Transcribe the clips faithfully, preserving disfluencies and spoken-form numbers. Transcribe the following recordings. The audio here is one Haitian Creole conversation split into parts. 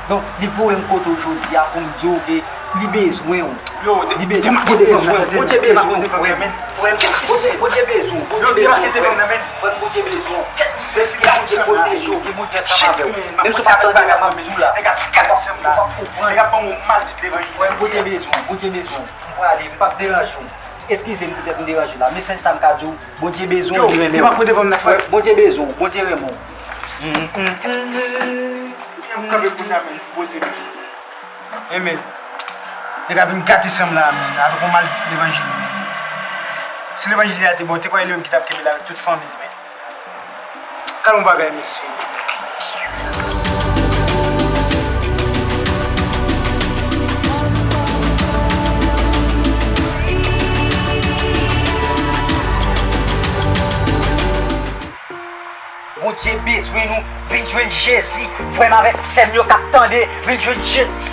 Donk, li voye m kote w jodi a pou m di w ke li bezwen w. Yo, li bezwen w. Bondye bezwen w, frè m. Frè m, Bondye, Bondye bezwen w, Bondye bezwen w. Frè m, Bondye bezwen w. Bondye pwoteje w, ke Bondye ansanm avè w. Menm si w pa tande sa m ap di w la, ou p ap konprann. Frè m, Bondye bezwen w, Bondye bezwen w. M prale, m p ap deranje w. Eskize m poutèt m deranje w la. Mesaj sa m ka di w, Bondye bezwen w, li renmen w. Frè, Bondye bezwen w, Bondye renmen w. Enben, nèg la vin gate san m la, men, avèk yon maldit levanjil, men. Si levanjil la te bon, te kwè li menm ki t ap kenbe l avèk tout fanmi l, men. Gade yon bagay, mesye. Bondye bezwen nou. Vin jwenn Jezi. Frè m avèk sè m yo k ap tande, vin jwenn Jezi.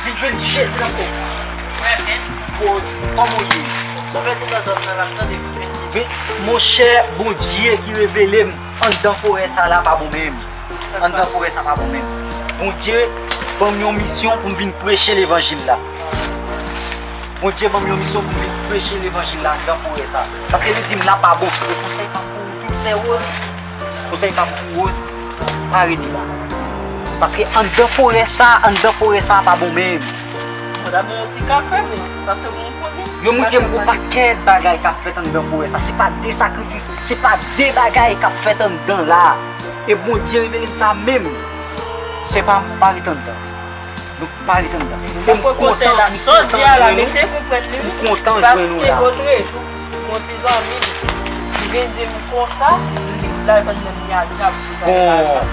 Vin jwenn Jezi nan kò w. Frè m, poz. Kòman w ye? Sa fè tout tan nan l ap tande pou vin. Vin, monchè, Bondye ki revele m anndan forè sa la pa bon menm. Anndan forè sa pa bon menm. Bondye ban m yon misyon pou m vin preche levanjil la. Bondye ban m yon misyon pou m vin preche levanjil la anndan forè sa. Paske li di m la pa bon. Konsèy pa pou tout sè Woz. Konsèy pa pou Woz. Pa rete la. Paske anndan forè sa, anndan forè sa pa bon menm. Madam, yon ti kafe, men, paske mwen konnen. Yo montre m yon pakèt bagay k ap fèt anndan forè sa. Se pa de sakrifis, se pa de bagay k ap fèt anndan la. E Bondye revele m sa menm. Se pa, pa ret anndan. Donk, pa ret anndan. E m kontan, m kontan jwenn nou. Sa w di a la, mesye, pou prèt li, m kontan jwenn nou la. Paske lòt jou, yon ti zanmi m, li vin di m konsa, li la vin nan mi a grab. Bon,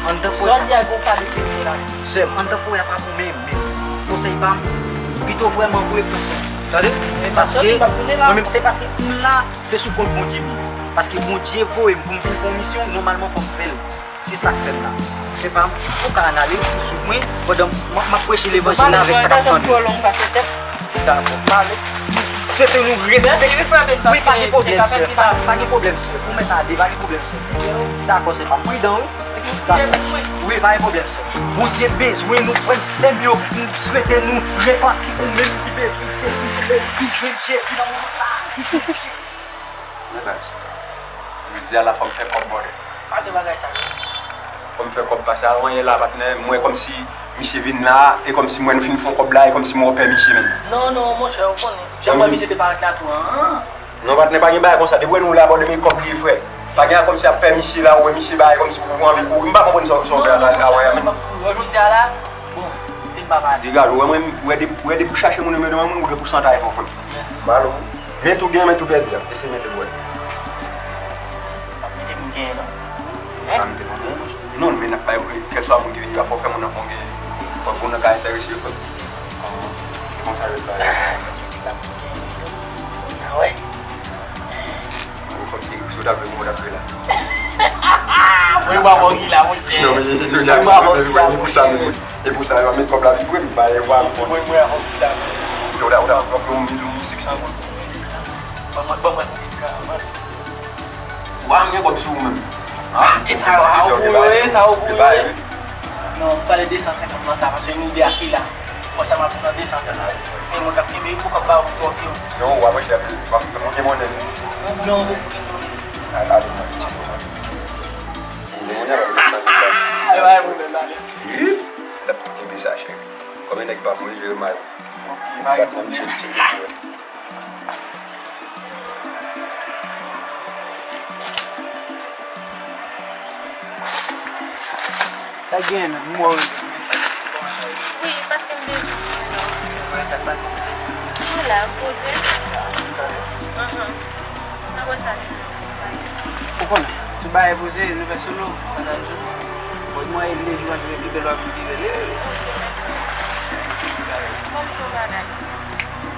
anndan forè sa. Sa w di a gon kalite de la. Sè m, anndan forè a pa bon menm, menm. Konsèy pa m, pito vrèman voye pou soti. Tande? Paske, mwen menm, se paske m la, se sou kont Bondye m ye. Paske Bondye voye m pou m vin fè yon misyon, nòmalman fò m fè l. Se sa k fè m la. Se pa m, ou ka al ale sou mwen, pandan m, m ap preche levanjil la avèk sa k ap tande. Dakò. Swete nou respè. Wi, pa gen pwoblèm, sè. Pa, pa gen pwoblèm, sè. Ou mèt ale, pa gen pwoblèm, sè. Dakò, sè pa m. Pridan, wi. Wi, pa gen pwoblèm, sè. Bondye bezwen nou, frè m, sè m yo. M swete nou repanti, ou menm ki bezwen Jezi, ou menm ki jwenn Jezi nan moman sa. Mennaj, jodi a la fò m fè kòb, brother. Pa gen bagay sa, Jezi. Fò m fè kòb, pase a anyen la, patnè. M wè kòmsi misye vin la, e kòmsi m wè nou fin fè yon kòb la, e kòmsi m wè w pè misye menm. Non, non, monchè, ou konnen. Jan m wè misye te parèt la tou an. Non, patnè, pa gen bagay konsa. Depi w wè nou la, brother, men kòb li ye, frè. Pa gen kòmsi ap pè misye la, ou wè misye bay kòmsi ou anvi kouri. M pa konprann sa, sa w fè a, a, a, wè, men. Jodi a la, bon, vin pa pale. Egal, ou wè mwen, ou wè depi, ou wè depi w chache moun, ou mete moun, ou gen pousantay pou w fè. Mèsi. Malo. Men tou gen, men tou pèdi a. Eseye mete bwè. Pa mete pou gen, non. Hein? Pa mete pou gen. Non, men n ap bay, kèlswa moun ki vini la, fò w fè moun nan fò w gen, fò w nan ka enterese yo, fò. Se konsa yo travay. Ah, wè. Ou kòmsi, si w ta vle, mwen, w ta vle la. Mwen, pa bon ki la, monchè. Non, men, nou, nou, nou, nou, nou, pou sa, nou. E pou sa, yo met kòb la vin vre, m pa e wa. Mwen, mwen, avè w pita. Yo, la, la, la, yon, yon, yon six cents goud. Ban mwen, ban mwen, ban mwen. Wa, m gen kòb sou ou menm. Ah, e sa, sa ou pou yo, sa ou pou yo. Non, m pale de san senkant lan, sa, paske nou de ak li la. Mwen, sa m ap pran de san senkant. E mwen k ap kenbe, pou k ap ba ou twòp yo. Non, wa, mwen, chèf, m ap monte monnen. Non, ou pou gen monnen. A, pale, mwen, chèf, mwen. Ou gen monnen, mwen, chèf, mwen. E pa yon pwoblèm, pale. Wi, l ap kenbe sa, chèf. Konbyen nèg pa mouri, jere may. Gad moun tchek, tchek, tchek. Sa k genyen menm? M wè w. Wi, paske m bezwen w. Mwen la, poze. Anhan. Sa wè sa. Ou konnen, tout bagay poze, nou fè solo, pa ta di. Bon, mwen, e de jou antre pi bèl w ap vin pi bèl. Kòm yon bagay.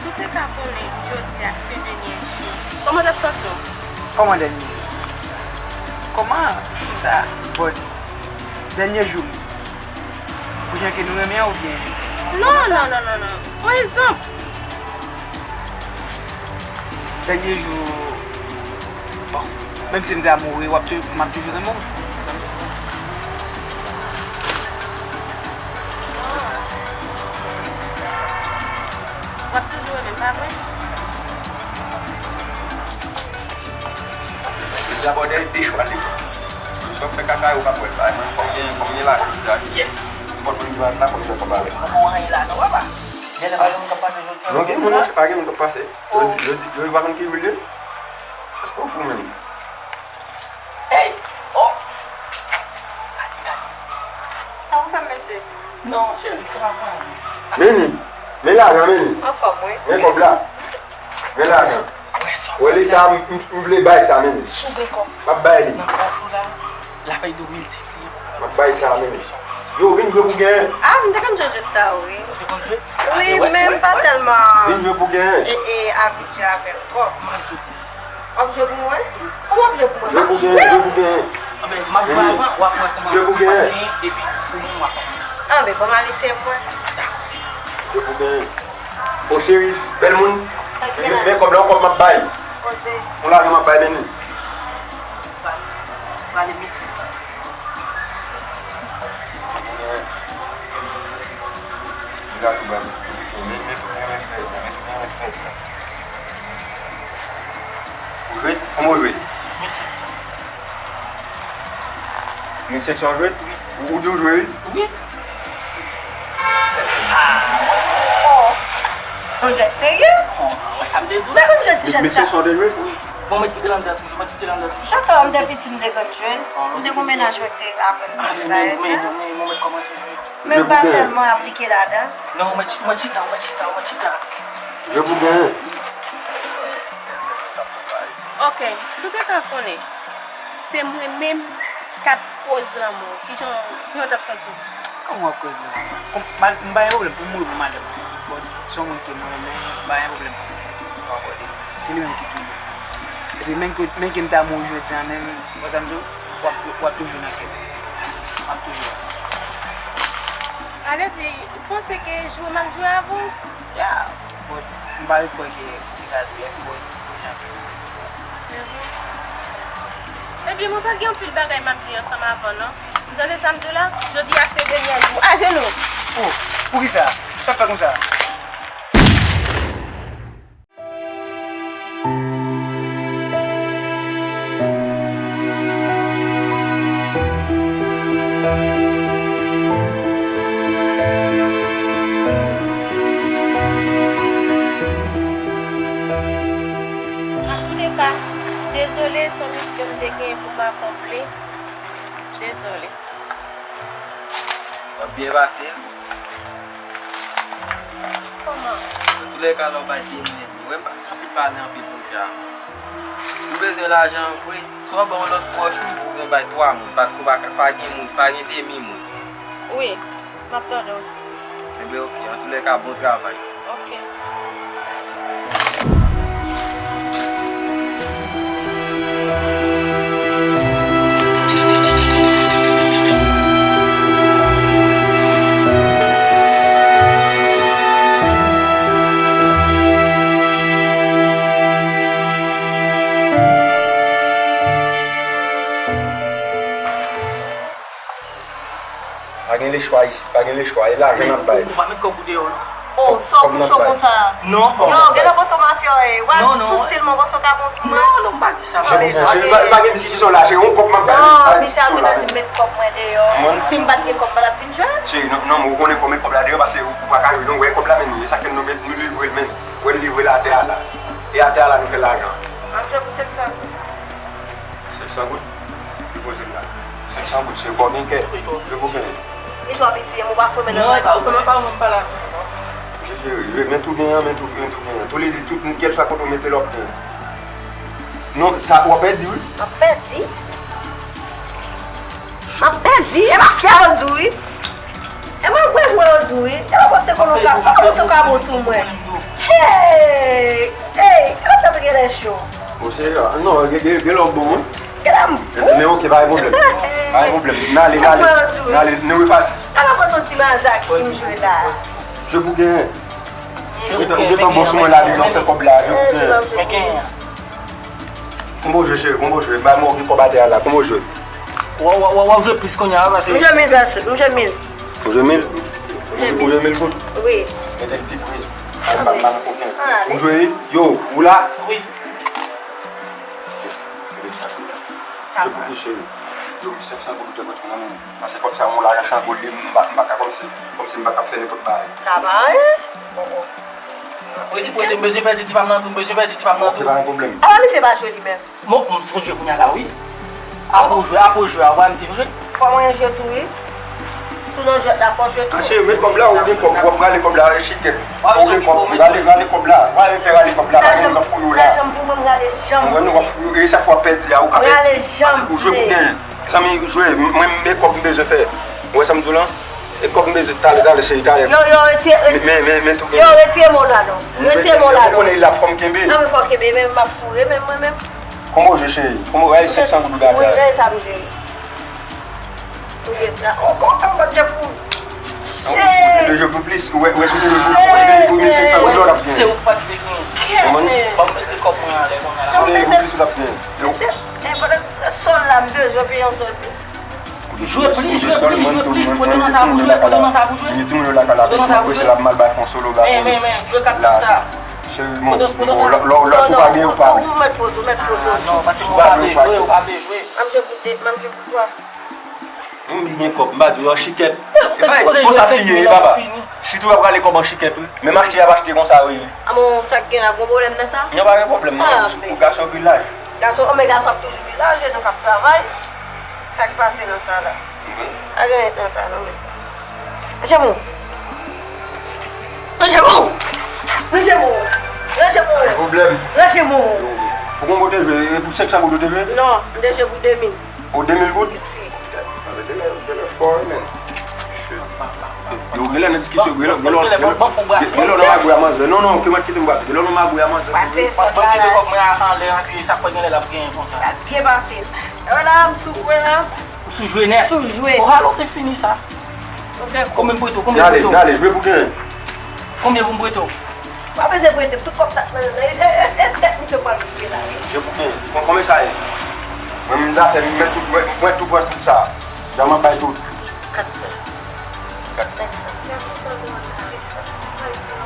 Si w te ka konnen jodi a se dènye jou. Kòman w t ap santi w? Kòman dènye jou? Kòman? Kisa? Bon, dènye jou m. Pou jan ke nou renmen an oubyen? Non, non, non, non, non. Pa egzanp, dènye jou, bon, menm si m ta mouri, w ap tou, m ap toujou renmen w. Dabò dèyè de chwa li. Sòf fè kaka yo pa pwèl la. Mwen kòm gen, kòm gen lajan deja. Yes. M konn moun ki va la kòm fè kòb avè. Mwen anyen la non papa. Gen lè pa gen moun k ap pase jodi a. Non, gen moun, pa gen moun k ap pase. Yo, yo, yo pa konn ki vil ye. Èske w fou menm? Hey, oh. Sa w fè mesye? Non, cheri, se pa pwoblèm. Meni, men lajan, Meni. Anfòm, wi. Men kòb la. Men lajan. Wè li sa, m, m, m vle bay sa, Meni. Si w gen kòb. M ap bay li. Nan kòb ou la, l ap ede w miltipliye. M ap bay sa, Meni. Yo, vin jwe pou genyen. Ah, m te konn jwe jwèt sa, wi. Ou te konn jwe? Wi, men m pa tèlman. Vin jwe pou genyen. E, e, abitye avè l. Bon. M ap jwe pou ou. W ap jwe pou mwen? Kòman w ap jwe pou mwen? Jwe pou genyen, jwe pou genyen. Anben, m ap jwe avan, w ap wè kòman m ap genyen, epi ou menm w ap kòmanse. Anben, ban m ale se mwen. Dakò. Jwe pou genyen. O cheri, bèl moun. Men, men kòb la, yon kòb m ap bay. Yon lajan m ap bay, Meni. Pale, pale, mil senk san. Li ka tou ba m. Men, men, men, men, men, men, men. Ou jwe? Kòman w jwe? Mil senk san. Mil senk san w jwe? Wi. Ou, ou di w jwe, wi? Wi. Ah. Oh. Se yon jwèt serye? Oh, wè sa m te di w. Mwen konn jwe ti jwèt sa. Mil senk san w te jwe? Wi. Bon, mwen kite l anndan toujou, mwen kite l anndan toujou. Chak fwa m te piti, m te konn jwe. M te gon mennaj mwen ki te aprann m jwe bagay sa. Men, men, men, men, mwen kòmanse jwe. Men m pa tèlman aplike ladan. Non, mwen chi-, mwen chita, mwen chita, mwen chita. Jwe pou genyen. Ok, si w te ka konnen, se mwen menm k ap koz lanmou, kijan, kijan w t ap santi w? Kòman w ap koz lanmou? Kòm, m pa, m pa gen pwoblèm pou m mouri pou madanm mwen. Bon, se yon moun ke mwen renmen, m pa gen pwoblèm pou m abòde. Se li menm ki touye m. Epi menm ke, menm ke m ta mouri jodi a menm, wè sa m di w, w ap, w ap toujou nan kè m. W ap toujou la. Sa vle di, ou panse ke jwe m ap jwe avè w? Ya, bon, m pa kwè ke ou te ka di, epi bon, bon jan. Mhm. Ebyen, mwen pa gen anpil bagay m ap di ansanm avè w, non. Ou tande sa m di w la? Jodi a se dènye jou. Ajenou! Oh, poukisa? Sa k fè konsa? Antouleka, dezole, se yon misyon m te genyen pou m akonpli. Dezole. W ap byen pase? Kòman? Antouleka, lè w bay de minit, wi, m pa gen anpil pale anpil kounye a. Si w bezwen lajan vre, swa w ban yon lòt pwòch ou, oubyen w bay twa moun, paske w pa ka, pa gen moun, pa gen demi moun. Wi, m ap tande w. Enben, oke, antouleka, bon travay. Oke. Pa gen lechwa isit, pa gen lechwa, e lajan n ap bay. Ou pa met kòb ou deyò, non? Oh, sa w pou cho konsa? Non. Yo, gen lè w panse w mafya w ye. W al sou stil mwen, w panse w ka bon sou mwen? Non, non, m pa di sa, m pa di sa. Pa, pa gen diskisyon la, se yon kòb m ap bay. Non, misye ap vin nan di m met kòb mwen deyò. Si m pa t gen kòb, m pa t ap vin jwe. Cheri, non, non, ou konnen fò w met kòb la deyò, paske ou pa ka jwe, non, w wè kòb la, men e sa k fè nou met, nou livre l, men. W wè m livre l atè a la. E atè a la nou fè lajan. M ap jwe pou senk san goud. Senk san goud? Depoze l la. Senk san goud, se fò gen kè. Depoze l. Li twò piti, ou pa fòme nan bagay. Non, pa fòme, pa fòme, pa la. Jere, jere, men tou gen an, men tou, men tou gen an. Tou lede, tout, kèlswa kote w mete l, w ap gen. Non, sa, w ap pèdi, wi. M ap pèdi? M ap pèdi? E mafya yo di w, wi. E mwen vre vre yo di w, wi. E pa panse konnen w ka, pa panse w ka bon sou mwen. Hey! Hey! E mafya tou genlè cho. Bon, se, non, gen, gen, gen lè w bon, wi. Gen lè m bon. Men oke, pa gen pwoblèm. Pa gen pwoblèm. N ale, n ale. N ale, nou repati. Ala pran son ti mazak ki m jwe la. Jwe pou genyen. Ou gentan bon sou mwen la, depi w fè kòb la, jwe pou genyen. Konbyen w jwe, cheri? Konbyen w jwe? Bay mwen yon kòb atè a la. Konbyen w jwe? W, w, w, w ap jwe plis kounye a, wi, paske... M jwe mil pèsòn, m jwe mil. Ou jwe mil? Ou jwe mil goud? Wi. Mete l pi pre. Al pa mal koken. Ou jwe, wi? Yo, ou la? Wi. Yo pou kouche. Yo, senk san goud ou te mete nan men. Paske kòb sa, yon lajan chan goud li, m pa, m pa ka kòmsi, kòmsi m pa ka fè nenpòt bagay. Sa pa anyen. Presi, presi, m bezwen pèdi ti pa m nan tou, m bezwen pèdi ti pa m nan tou. Ok, pa gen pwoblèm. Ala misye pa jwe li menm. Bon, m sonje kounye a la, wi. Apre w jwe, apre w jwe a, w a m te jwe. Fò mwen jwe tou, wi. Sou nan jwèt la, fò jwe tou. Cheri, met kòb la, ou gen kòb, w ap rale kòb la, chikèt. Ou gen kòb, rale, rale kòb la. W a fè rale kòb la, pa gen kòb pou yo la. Mwen, nou w ap fouye, e sa k w ap pèdi a, ou ka pèdi. Rale janm. Ou jwe pou genyen. Zanmi, jwe, mwen, men kòb m bezwen fè. Ou wè sa m di w lan? E kòb m bezwen, talè, talè, cheri, talè. Yo, yo, retire, men, men, men, men tou yo, retire mo la, non. Retire mo la, non. Ou konnen l ap fò m kenbe. Non, men fò kenbe, men m ap foure, men mwen menm. Kòman w jwe, cheri? Kòman w, ay, senk san goud ou gade a? Wi, gade sa, m jwe. Wi, gade sa. Oh, kòman sa m pa t jwe pou. Ou te jwe pou plis, ou wè, ou wè, si w te jwe pou, ou te jwe pou mil senk san goud la, w t ap genyen. Se ou k pa t vle genyen. Kòman? Ban m mete kòb mwen anlè, kounye a la. Si w te jwe pou plis, ou t ap genyen. Se, e, pandan sòl la, m bezwen peye yon sòl plis. Jwe plis, jwe plis, jwe plis. Pote nan sa pou jwe, pote nan sa pou jwe. Pote nan sa pou jwe. Men, men, men, jwe kat konsa. Pote, pote sa. Lò, lò, lò, si w pa gen, ou pa gen. Ou mèt poze, ou mèt poze. Ah, non, paske ou pa vle jwe, ou pa vle jwe. M ap jwe pou de, m ap jwe pou twa. Ou gen kòb, m pa di w an chikèt. Konsa fini, papa. Sitou y ap rale kòb an chikèt, wi. Menm achte y ap achte konsa, wi. A bon, sa k gen la, gon pwoblèm nan sa? Non, pa gen pwoblèm, non. Pou gason pi laj. Gason, men gason ap toujou pi laj, nou k ap travay. Sa k pase nan sa la? Pa gen anyen nan sa, non, men. Ranje mou. Ranje mou. Ranje mou. Ranje mou. Pwoblèm. Ranje mou. Pou konbyen w te jwe? E pou senk san goud ou te jwe? Non, m te jwe pou de mil. Pou de mil goud? Wi. Mwen te lè, te lè fò, wi, men. Yo, gen lè nan diskisyon, gen lè, gen lè, gen lè, gen lè nan magouy a manzè. Non, non, ki mwen kite m pase. Gen lè nan magouy a manzè. Pa fè sa, kòb mwen anlè, antre, sa k fè gen lè l ap genyen konsa. L ap byen pase. E la, m sou jwe la. Ou sou jwe nèt? Sou jwe. O, alò, te fini sa. Konbyen m prete w? Konbyen m prete w? N ale, n ale, jwe pou genyen. Konbyen pou m prete w? Pa bezwen prete m, tout kòb sa k nan men m nan, e, e, e, e, tèt misye pral koupe la. Je pou gen, kon-, konbyen sa ye? Mwen menm zafè m, mwen tout, mwen, mwen tou pran tout sa. Jan m ap bay tout. Kat san. Kat san. Senk san. Sis san.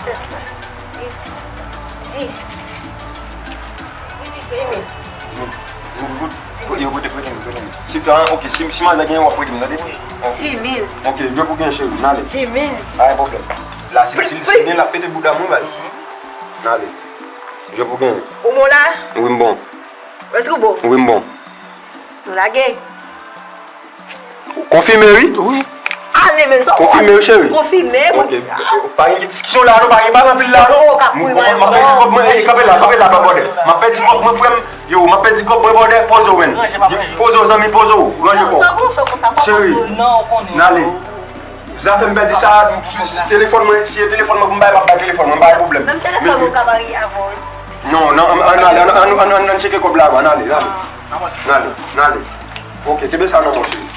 Sèt san. Dis. Dis mil. Dis mil goud. Yo, prete, prete m, prete m. Si, ok, si, si manzè genyen, w ap prete m, tande? Dis mil. Ok, jwe pou gen cheri, n ale. Dis mil. Pa gen pwoblèm. La, si, si, si gen, l ap pete bouda m, wi, bay. N ale. Jwe pou gen. Ou bon la? Wi, m bon. Èske ou bon? Wi, m bon. Nou lage. Konfime, wi. Wi. Ale, men sa. Konfime, wi, cheri. Konfime, wi. Ok. Pa gen diskisyon la, non, pa gen, pa gen anpil la, non. M ap pèdi kòb mwen, ey, kanpe la, kanpe la, pa bòdè. M ap pèdi kòb mwen, frè m. Yo, m ap pèdi kòb mwen, bòdè, poze w, men. Poze w, zanmi, poze w. Ranje kò w. Cheri, n ale. Zafè m pèdi sa, si, si telefòn mwen, si e telefòn mwen pou m bay, m ap bay telefòn mwen, m pa gen pwoblèm. Menm telefòn mwen ka mari avè w, wi. Non, non, ann, ann, ann, ann, ann, ann, ann tcheke kòb la, ann ale, n ale. N ale, n ale. Ok, kenbe sa nan men w, cheri.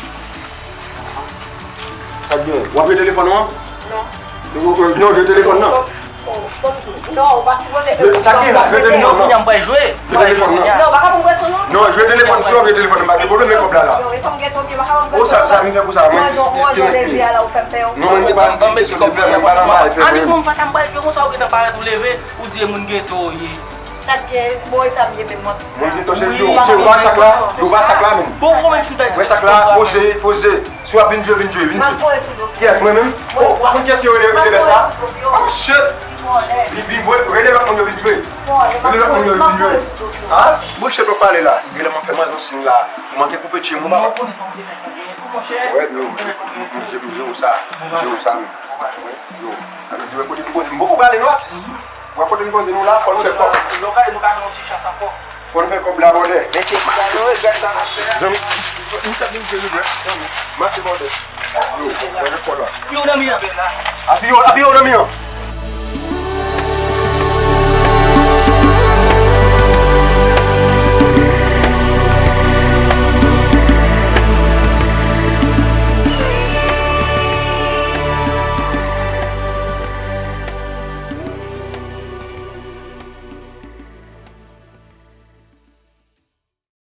Sa k gen? W ap jwe telefòn ou an? Non. Non, jwe telefòn nan. Non, ou pa sipoze. Sa k gen la? Jwe telefòn nan. Kounye a m pral jwe. Jwe telefòn nan. Non, ou pa ka pou m pran sou non. Non, jwe telefòn, si w ap jwe telefòn nan, pa gen pwoblèm, men kòb la la. Non, e fò m gen tou, pa ka pou m pran sou non. Sa, sa m fè pou sa, mwen. Mwen jan, mwen jan leve a la, ou fè m pè yon. Non, mwen te pa, mwen te sou leve a, mwen pa nan bagay fè. Annik mwen fè sa, m pral jwe konsa, ou gentan parèt, ou leve, ou di e moun geto ou ye. Sa k gen, bon, e sa m gen menm mwen. Mwen gen tò cheri, yo, cheri, ou pa sak la, yo pa sak la menm. Bon, bon, men fin pèdi. Wè sak la, poze, poze. Si w ap vin jwe, vin jwe, vin jwe. Kiyès, mwen menm? Oh, ou pa konn kiyès yo rele, rele lè sa? Oh, shit! Vin, vin jwe, rele lòt moun yo vin jwe. Rele lòt moun yo vin jwe. Ah, bullshit w ap pale la. Rele mwen fè manzè yon siy la. Ou manke koupe tye m, ou pa. Wè, yo, m jwe, m jwe, m jwe sa. M jwe sa, men. Wè, yo. Ann di wè kote nou poze. M poko prale non, atis. Wè kote n poze nou la, fò n fè kòb. Lè w gade nou ka nan yon ti chas ankò. Fò n fè kòb la, bòdè. Mesye, nou gade nou, gade sa n ap fè a. Zanmi, nou sa vin jwe, wi, frè. Mache, bòdè. Yo, wè nan kò la. Yo nan mi an. Apiye w, apiye w nan mi an.